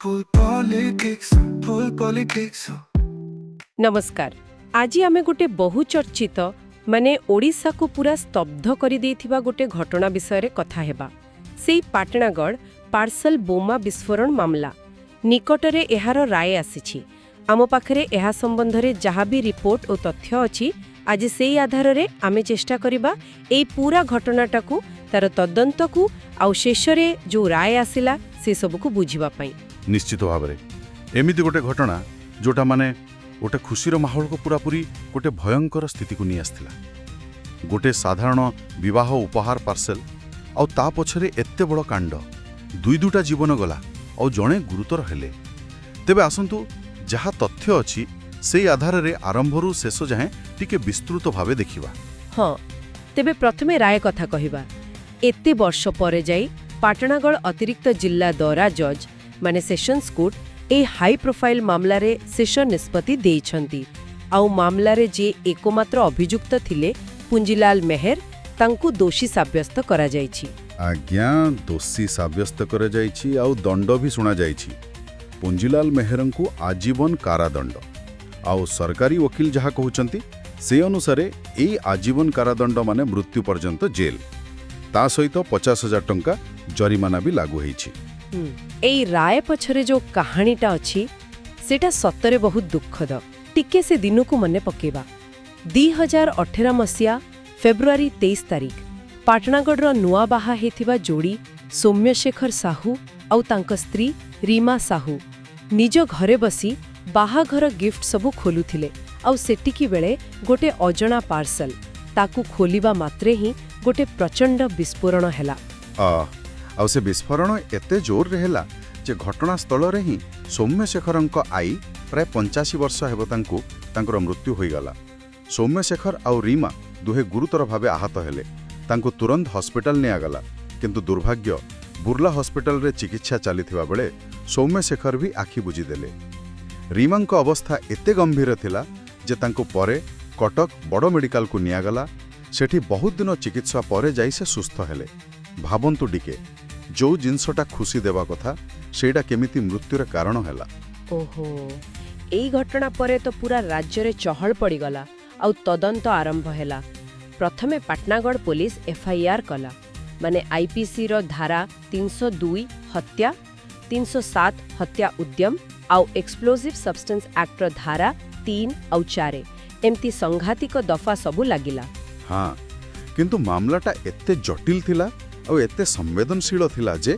Full politics, full politics. ନମସ୍କାର। ଆଜି ଆମେ ଗୋଟେ ବହୁଚର୍ଚ୍ଚିତ, ମାନେ ଓଡ଼ିଶାକୁ ପୁରା ସ୍ତବ୍ଧ କରିଦେଇଥିବା ଗୋଟେ ଘଟଣା ବିଷୟରେ କଥା ହେବା। ସେଇ ପାଟଣାଗଡ଼ ପାର୍ସଲ ବୋମା ବିସ୍ଫୋରଣ ମାମଲା। ନିକଟରେ ଏହାର ରାୟ ଆସିଛି। ଆମ ପାଖରେ ଏହା ସମ୍ବନ୍ଧରେ ଯାହା ବି ରିପୋର୍ଟ ଓ ତଥ୍ୟ ଅଛି, ଆଜି ସେଇ ଆଧାରରେ ଆମେ ଚେଷ୍ଟା କରିବା ଏଇ ପୁରା ଘଟଣାଟାକୁ, ତାର ତଦନ୍ତକୁ ଆଉ ଶେଷରେ ଯୋଉ ରାୟ ଆସିଲା, ସେସବୁକୁ ବୁଝିବା ପାଇଁ। ନିଶ୍ଚିତ ଭାବରେ ଏମିତି ଗୋଟେ ଘଟଣା ଯୋଉଟା ମାନେ ଗୋଟେ ଖୁସିର ମାହୋଲକୁ ପୁରାପୁରି ଗୋଟେ ଭୟଙ୍କର ସ୍ଥିତିକୁ ନେଇ ଆସିଥିଲା। ଗୋଟେ ସାଧାରଣ ବିବାହ ଉପହାର ପାର୍ସେଲ, ଆଉ ତା ପଛରେ ଏତେ ବଡ଼ କାଣ୍ଡ। ଦୁଇ ଦୁଇଟା ଜୀବନ ଗଲା ଆଉ ଜଣେ ଗୁରୁତର ହେଲେ। ତେବେ ଆସନ୍ତୁ, ଯାହା ତଥ୍ୟ ଅଛି ସେଇ ଆଧାରରେ ଆରମ୍ଭରୁ ଶେଷ ଯାଏଁ ଟିକେ ବିସ୍ତୃତ ଭାବେ ଦେଖିବା। ହଁ, ତେବେ ପ୍ରଥମେ ରାୟ କଥା କହିବା। ଏତେ ବର୍ଷ ପରେ ଯାଇ ପାଟଣାଗଡ଼ ଅତିରିକ୍ତ ଜିଲ୍ଲା ଦୌରା ଜଜ୍, ମାନେ ସେସନ୍ସ କୋର୍ଟ, ଏହି ହାଇ ପ୍ରୋଫାଇଲ୍ ମାମଲାରେ ଶେଷ ନିଷ୍ପତ୍ତି ଦେଇଛନ୍ତି। ଆଉ ମାମଲାରେ ଯିଏ ଏକମାତ୍ର ଅଭିଯୁକ୍ତ ଥିଲେ, ପୁଞ୍ଜିଲାଲ ମେହେର, ତାଙ୍କୁ ଦୋଷୀ ସାବ୍ୟସ୍ତ କରାଯାଇଛି। ଆଜ୍ଞା, ଦୋଷୀ ସାବ୍ୟସ୍ତ କରାଯାଇଛି ଆଉ ଦଣ୍ଡ ବି ଶୁଣାଯାଇଛି। ପୁଞ୍ଜିଲାଲ ମେହେରଙ୍କୁ ଆଜୀବନ କାରାଦଣ୍ଡ। ଆଉ ସରକାରୀ ଓକିଲ ଯାହା କହୁଛନ୍ତି, ସେ ଅନୁସାରେ ଏଇ ଆଜୀବନ କାରାଦଣ୍ଡ ମାନେ ମୃତ୍ୟୁ ପର୍ଯ୍ୟନ୍ତ ଜେଲ୍। ତା ସହିତ 50,000 ଟଙ୍କା ଜରିମାନା ବି ଲାଗୁ ହେଇଛି। ଏଇ ରାୟ ପଛରେ ଯୋଉ କାହାଣୀଟା ଅଛି, ସେଇଟା ସତରେ ବହୁତ ଦୁଃଖଦ। ଟିକେ ସେ ଦିନକୁ ମନେ ପକେଇବା। 2018 ମସିହା ଫେବୃଆରୀ 23 ତାରିଖ, ପାଟଣାଗଡ଼ର ନୂଆ ବାହା ହେଇଥିବା ଯୋଡ଼ି ସୌମ୍ୟଶେଖର ସାହୁ ଆଉ ତାଙ୍କ ସ୍ତ୍ରୀ ରୀମା ସାହୁ ନିଜ ଘରେ ବସି ବାହାଘର ଗିଫ୍ଟ ସବୁ ଖୋଲୁଥିଲେ। ଆଉ ସେତିକି ବେଳେ ଗୋଟେ ଅଜଣା ପାର୍ସଲ, ତାକୁ ଖୋଲିବା ମାତ୍ରେ ହିଁ ଗୋଟେ ପ୍ରଚଣ୍ଡ ବିସ୍ଫୋରଣ ହେଲା। ଆଉ ସେ ବିସ୍ଫୋରଣ ଏତେ ଜୋରରେ ହେଲା ଯେ ଘଟଣାସ୍ଥଳରେ ହିଁ ସୌମ୍ୟଶେଖରଙ୍କ ଆଈ, ପ୍ରାୟ 85 ବର୍ଷ ହେବ ତାଙ୍କୁ, ତାଙ୍କର ମୃତ୍ୟୁ ହୋଇଗଲା। ସୌମ୍ୟଶେଖର ଆଉ ରୀମା ଦୁହେଁ ଗୁରୁତର ଭାବେ ଆହତ ହେଲେ। ତାଙ୍କୁ ତୁରନ୍ତ ହସ୍ପିଟାଲ ନିଆଗଲା। କିନ୍ତୁ ଦୁର୍ଭାଗ୍ୟ, ବୁର୍ଲା ହସ୍ପିଟାଲରେ ଚିକିତ୍ସା ଚାଲିଥିବା ବେଳେ ସୌମ୍ୟଶେଖର ବି ଆଖି ବୁଜିଦେଲେ। ରୀମାଙ୍କ ଅବସ୍ଥା ଏତେ ଗମ୍ଭୀର ଥିଲା ଯେ ତାଙ୍କୁ ପରେ କଟକ ବଡ଼ ମେଡିକାଲକୁ ନିଆଗଲା। ସେଠି ବହୁତ ଦିନ ଚିକିତ୍ସା ପରେ ଯାଇ ସେ ସୁସ୍ଥ ହେଲେ। ଭାବନ୍ତୁ ଟିକେ, ଯୋଉ ଜିନିଷଟା ଖୁସି ଦେବା କଥା, ସେଇଟା କେମିତି ମୃତ୍ୟୁର କାରଣ ହେଲା। ଓହୋ, ଏଇ ଘଟଣା ପରେ ତ ପୁରା ରାଜ୍ୟରେ ଚହଳ ପଡ଼ିଗଲା ଆଉ ତଦନ୍ତ ଆରମ୍ଭ ହେଲା। ପ୍ରଥମେ ପାଟଣାଗଡ଼ ପୋଲିସ ଏଫଆଇଆର୍ କଲା, ମାନେ ଆଇପିସିର ଧାରା 302 ହତ୍ୟା, 307 ହତ୍ୟା ଉଦ୍ୟମ ଆଉ ଏକ୍ସପ୍ଲୋଜିଭ୍ ସବଷ୍ଟାନ୍ସ ଆକ୍ଟର ଧାରା 3 ଆଉ 4, ଏମିତି ସାଂଘାତିକ ଦଫା ସବୁ ଲାଗିଲା। ହଁ, କିନ୍ତୁ ମାମଲାଟା ଏତେ ଜଟିଲ ଥିଲା ଆଉ ଏତେ ସମ୍ବେଦନଶୀଳ ଥିଲା ଯେ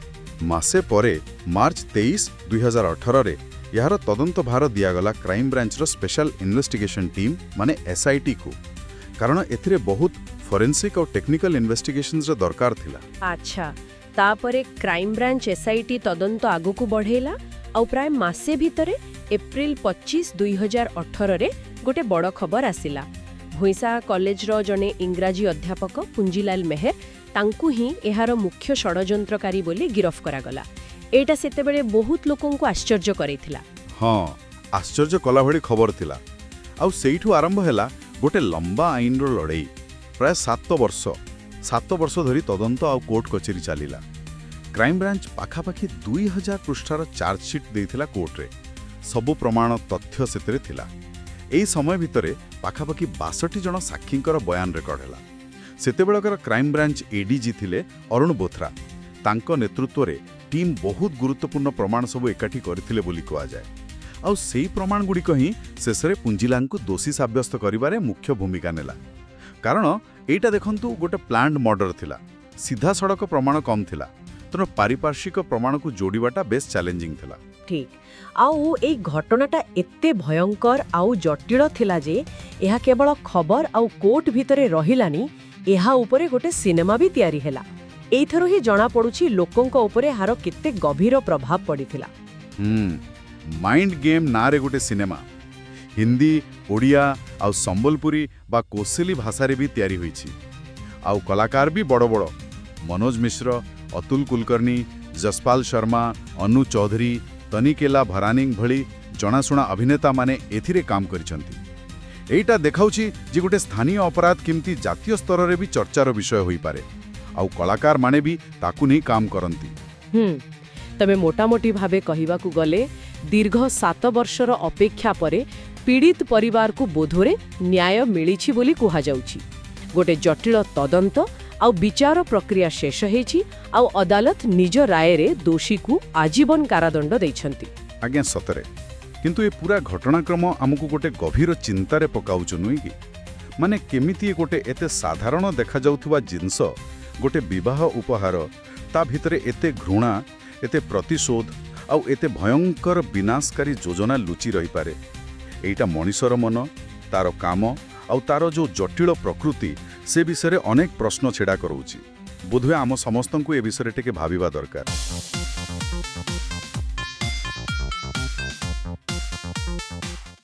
ମାସେ ପରେ ମାର୍ଚ୍ଚ 23, 2018ରେ ଏହାର ତଦନ୍ତ ଭାର ଦିଆଗଲା କ୍ରାଇମବ୍ରାଞ୍ଚର ସ୍ପେଶାଲ ଇନଭେଷ୍ଟିଗେସନ ଟିମ୍, ମାନେ ଏସ୍ଆଇଟିକୁ। କାରଣ ଏଥିରେ ବହୁତ ଫରେନ୍ସିକ୍ ଆଉ ଟେକ୍ନିକାଲ ଇନଭେଷ୍ଟିଗେସନ୍ସର ଦରକାର ଥିଲା। ଆଚ୍ଛା, ତାପରେ କ୍ରାଇମବ୍ରାଞ୍ଚ ଏସ୍ଆଇଟି ତଦନ୍ତ ଆଗକୁ ବଢ଼େଇଲା ଆଉ ପ୍ରାୟ ମାସେ ଭିତରେ ଏପ୍ରିଲ 25, 2018ରେ ଗୋଟେ ବଡ଼ ଖବର ଆସିଲା। ଭୁଇଁସା କଲେଜର ଜଣେ ଇଂରାଜୀ ଅଧ୍ୟାପକ ପୁଞ୍ଜିଲାଲ ମେହେର, ତାଙ୍କୁ ହିଁ ଏହାର ମୁଖ୍ୟ ଷଡ଼ଯନ୍ତ୍ରକାରୀ ବୋଲି ଗିରଫ କରାଗଲା। ଏଇଟା ସେତେବେଳେ ବହୁତ ଲୋକଙ୍କୁ ଆଶ୍ଚର୍ଯ୍ୟ କରେଇଥିଲା। ହଁ, ଆଶ୍ଚର୍ଯ୍ୟ କଲା ଭଳି ଖବର ଥିଲା। ଆଉ ସେଇଠୁ ଆରମ୍ଭ ହେଲା ଗୋଟେ ଲମ୍ବା ଆଇନର ଲଢ଼େଇ। ପ୍ରାୟ 7 ବର୍ଷ, 7 ବର୍ଷ ଧରି ତଦନ୍ତ ଆଉ କୋର୍ଟ କଚେରୀ ଚାଲିଲା। କ୍ରାଇମବ୍ରାଞ୍ଚ ପାଖାପାଖି 2000 ପୃଷ୍ଠାର ଚାର୍ଜସିଟ୍ ଦେଇଥିଲା କୋର୍ଟରେ। ସବୁ ପ୍ରମାଣ ତଥ୍ୟ ସେଥିରେ ଥିଲା। ଏହି ସମୟ ଭିତରେ ପାଖାପାଖି 62 ଜଣ ସାକ୍ଷୀଙ୍କର ବୟାନ ରେକର୍ଡ ହେଲା। ସେତେବେଳକାର କ୍ରାଇମବ୍ରାଞ୍ଚ ଏଡିଜି ଥିଲେ ଅରୁଣ ବୋଥ୍ରା। ତାଙ୍କ ନେତୃତ୍ୱରେ ଟିମ୍ ବହୁତ ଗୁରୁତ୍ୱପୂର୍ଣ୍ଣ ପ୍ରମାଣ ସବୁ ଏକାଠି କରିଥିଲେ ବୋଲି କୁହାଯାଏ। ଆଉ ସେଇ ପ୍ରମାଣଗୁଡ଼ିକ ହିଁ ଶେଷରେ ପୁଞ୍ଜିଲାଲଙ୍କୁ ଦୋଷୀ ସାବ୍ୟସ୍ତ କରିବାରେ ମୁଖ୍ୟ ଭୂମିକା ନେଲା। କାରଣ ଏଇଟା ଦେଖନ୍ତୁ, ଗୋଟେ ପ୍ଲାନ୍ଡ ମର୍ଡର ଥିଲା। ସିଧାସଳଖ ପ୍ରମାଣ କମ୍ ଥିଲା, ତେଣୁ ପାରିପାର୍ଶ୍ୱିକ ପ୍ରମାଣକୁ ଯୋଡ଼ିବାଟା ବେଶ ଚ୍ୟାଲେଞ୍ଜିଂ ଥିଲା। ଠିକ୍। ଆଉ ଏଇ ଘଟଣାଟା ଏତେ ଭୟଙ୍କର ଆଉ ଜଟିଳ ଥିଲା ଯେ ଏହା କେବଳ ଖବର ଆଉ କୋର୍ଟ ଭିତରେ ରହିଲାନି, ଏହା ଉପରେ ଗୋଟେ ସିନେମା ବି ତିଆରି ହେଲା। ଏଇଥିରୁ ହିଁ ଜଣାପଡୁଛି ଲୋକଙ୍କ ଉପରେ ଏହାର କେତେ ଗଭୀର ପ୍ରଭାବ ପଡ଼ିଥିଲା। ମାଇଣ୍ଡ ଗେମ୍ ନାଁରେ ଗୋଟେ ସିନେମା ହିନ୍ଦୀ, ଓଡ଼ିଆ ଆଉ ସମ୍ବଲପୁରୀ ବା କୋଶଲି ଭାଷାରେ ବି ତିଆରି ହୋଇଛି। ଆଉ କଳାକାର ବି ବଡ଼ ବଡ଼, ମନୋଜ ମିଶ୍ର, ଅତୁଲ କୁଲକର୍ଣ୍ଣି, ଜସପାଲ ଶର୍ମା, ଅନୁ ଚୌଧୁରୀ, ତନିକେଲା ଭରାନିଙ୍କ ଭଳି ଜଣାଶୁଣା ଅଭିନେତାମାନେ ଏଥିରେ କାମ କରିଛନ୍ତି। ଏଇଟା ଦେଖାଉଛି ଯେ ଗୋଟେ ସ୍ଥାନୀୟ ଅପରାଧ କେମିତି ଜାତୀୟ ସ୍ତରରେ ବି ଚର୍ଚ୍ଚାର ବିଷୟ ହୋଇପାରେ ଆଉ କଳାକାରମାନେ ବି ତାକୁ ନେଇ କାମ କରନ୍ତି। ତେବେ ମୋଟାମୋଟି ଭାବେ କହିବାକୁ ଗଲେ ଦୀର୍ଘ 7 ବର୍ଷର ଅପେକ୍ଷା ପରେ ପୀଡ଼ିତ ପରିବାରକୁ ବୋଧହୁଏ ନ୍ୟାୟ ମିଳିଛି ବୋଲି କୁହାଯାଉଛି। ଗୋଟେ ଜଟିଳ ତଦନ୍ତ ଆଉ ବିଚାର ପ୍ରକ୍ରିୟା ଶେଷ ହେଇଛି ଆଉ ଅଦାଲତ ନିଜ ରାୟରେ ଦୋଷୀକୁ ଆଜୀବନ କାରାଦଣ୍ଡ ଦେଇଛନ୍ତି। ଆଜ୍ଞା, ସତରେ। କିନ୍ତୁ ଏ ପୁରା ଘଟଣାକ୍ରମ ଆମକୁ ଗୋଟେ ଗଭୀର ଚିନ୍ତାରେ ପକାଉଛି, ନୁହେଁ କି? ମାନେ କେମିତି ଗୋଟେ ଏତେ ସାଧାରଣ ଦେଖାଯାଉଥିବା ଜିନିଷ, ଗୋଟେ ବିବାହ ଉପହାର, ତା ଭିତରେ ଏତେ ଘୃଣା, ଏତେ ପ୍ରତିଶୋଧ ଆଉ ଏତେ ଭୟଙ୍କର ବିନାଶକାରୀ ଯୋଜନା ଲୁଚି ରହିପାରେ। ଏଇଟା ମଣିଷର ମନ, ତାର କାମ ଆଉ ତାର ଯୋଉ ଜଟିଳ ପ୍ରକୃତି, ସେ ବିଷୟରେ ଅନେକ ପ୍ରଶ୍ନ ଛିଡ଼ା କରାଉଛି। ବୋଧହୁଏ ଆମ ସମସ୍ତଙ୍କୁ ଏ ବିଷୟରେ ଟିକେ ଭାବିବା ଦରକାର।